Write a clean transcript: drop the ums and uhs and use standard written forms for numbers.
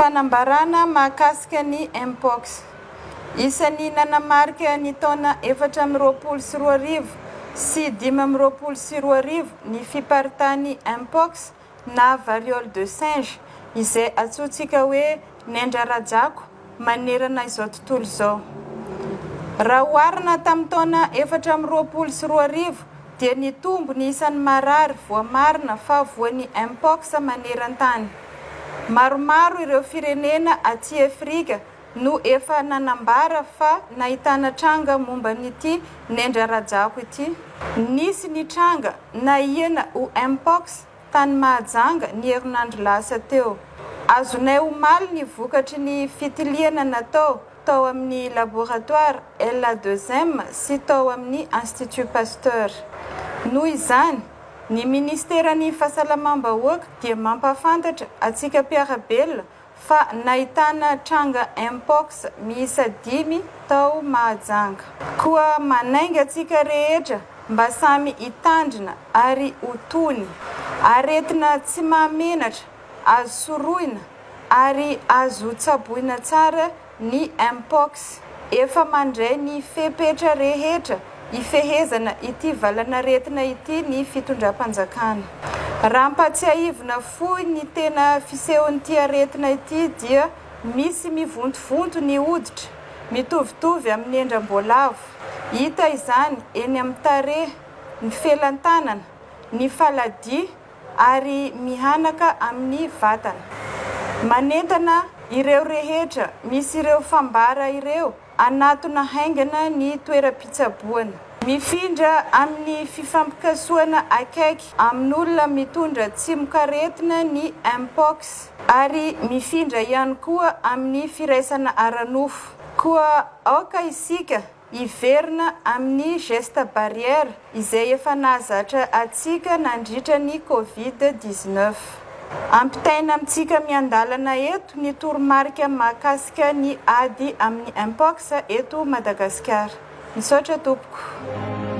Fanambarana mahakasika ny Mpox. Isan'ny nanamarika ny taona 2024 sy 2025 ny fiparitahan'ny Mpox na variole de singe izay antsointsika hoe nendra rajako manerana izao tontolo izao. Raha oharina tamin'ny taona 2024 dia nitombo ny isan'ny marary voamarina fa voan'ny Mpox maneran-tany. Maromaro ireo firenena aty Afrika no efa nanambara fa nahitana tranga momba an'ity nendra rajako ity. Nisy ny tranga nahiana ho Mpox tany Mahajanga ny herinandro lasa teo. Azonay omaly ny vokatry ny fitiliana natao tao amin'ny laboratoara LA2M sy tao amin'ny Institut Pasteur. Noho izany, ny Ministeran'ny Fahasalamam-bahoaka dia mampahafantatra antsika mpiara-belona fa nahitana tranga Mpox miisa dimy tao Mahajanga. Koa manainga antsika rehetra mba samy hitandrina ary ho tony. Aretina tsy mahamenatra, azo sorohina ary azo tsaboina tsara ny Mpox. Efa mandray ny fepetra rehetra hifehezana ity valan'aretina ity ny fitondram-panjakana. Raha ampatsiahivina fohy ny tena fisehon'ity aretina ity dia misy mivontovonto ny hoditra, mitovitovy amin'ny endram-boalavo. Hita izany eny amin'ny tarehy, ny felan-tanana, ny faladia ary mihanaka amin'ny vatana. Manentana ireo rehetra misy ireo fambara ireo hanatona haingana ny toeram-pitsaboana. Mifindra amin'ny fifampikasohana akaiky amin'olona mitondra tsimokaretina ny Mpox ary mifindra ihany koa amin'ny firaisana ara-nofo. Koa aoka isika Hiverina amin'ny geste barrière izay efa nahazatra antsika nandritra ny Covid 19. Ampitaina amintsika miandalana eto ny toromarika mahakasika ny ady amin'ny Mpox eto Madagasikara. Misaotra tompoko.